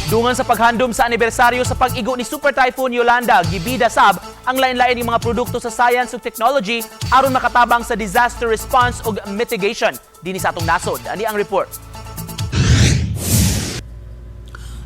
Dungan sa paghandom sa anibersaryo sa pag-igo ni Super Typhoon Yolanda, gibida sab ang lain-lain ng mga produkto sa science ug technology aron makatabang sa disaster response ug mitigation dinhi sa atong nasod. Ani ang report.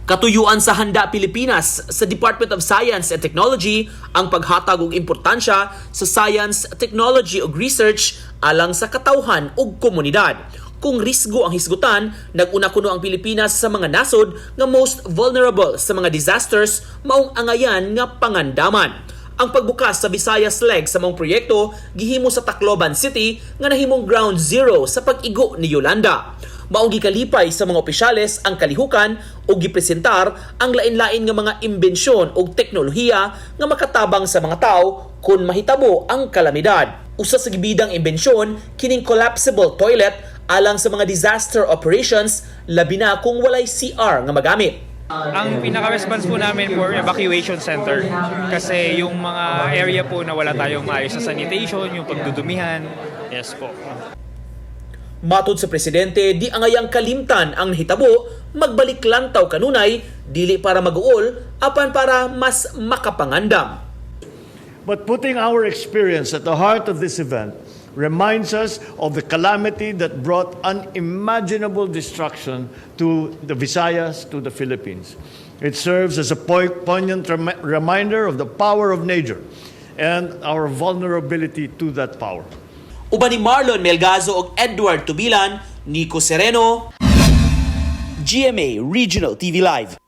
Katuyuan sa Handa Pilipinas sa Department of Science and Technology ang paghatag og importansya sa science, technology ug research alang sa katawhan ug komunidad. Kung risgo ang hisgutan, nag-una kuno ang Pilipinas sa mga nasod nga most vulnerable sa mga disasters, maong angayan nga pangandaman. Ang pagbukas sa Visayas leg sa maong proyekto gihimo sa Tacloban City nga nahimong ground zero sa pag-igo ni Yolanda. Maong gikalipay sa mga opisyales ang kalihukan ug gipresentar ang lain-lain nga mga imbensyon ug teknolohiya nga makatabang sa mga tao kung mahitabo ang kalamidad. Usa sa gibidang imbensyon kining collapsible toilet alang sa mga disaster operations, labi na kung walay CR nga magamit. Ang pinaka-response po namin for evacuation center kasi yung mga area po na wala tayong maayos sa sanitation, yung pagdudumihan, yes po. Matod sa presidente, di angayang kalimtan ang nahitabo, magbalik lantaw kanunay, dili para mag-uol, apan para mas makapangandam. But putting our experience at the heart of this event reminds us of the calamity that brought unimaginable destruction to the Visayas, to the Philippines. It serves as a poignant reminder of the power of nature and our vulnerability to that power. Uban ni Marlon Melgazo ug Edward Tubilan, Nico Sereno, GMA Regional TV Live.